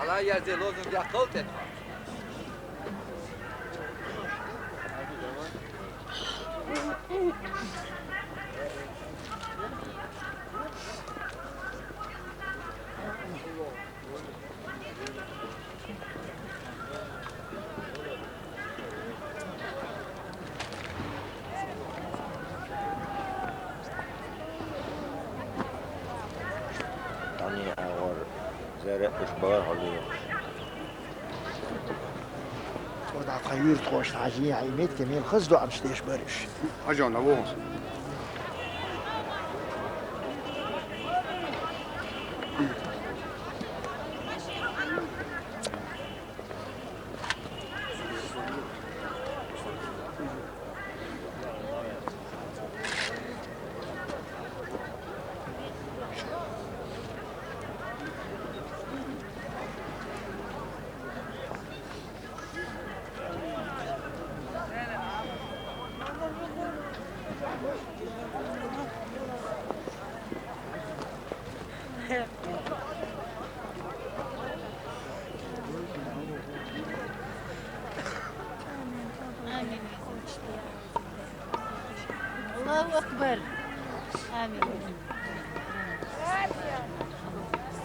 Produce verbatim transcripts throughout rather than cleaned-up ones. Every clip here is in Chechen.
Ала я зе лозунг я къалт этма. Тани агъор зере уж багъар хьалуйо. Ода хъаюр тхош хьажи, хьаймет кемел хаз дуамш деш бариш. Хажон, аво. الله أكبر. آمين.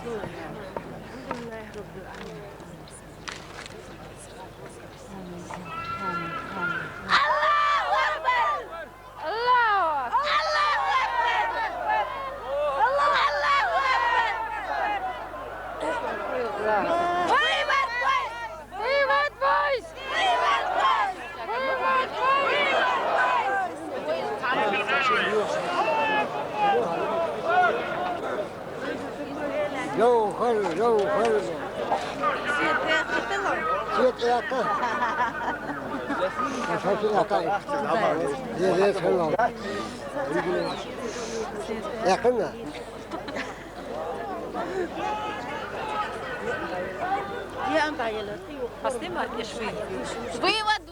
الحمد لله رب العالمين. آمين. آمين. آمين. الله أكبر. الله أكبر. الله أكبر. الله، الله أكبر. Viva Depois! Viva Depois! Viva Depois! Viva Depois! Viva Depois! Yo, hol, yo, hol. Свет, я купила. Свет, я ка. Свет, я ка. Здесь, здесь, здесь, здесь. Якъна. Вывод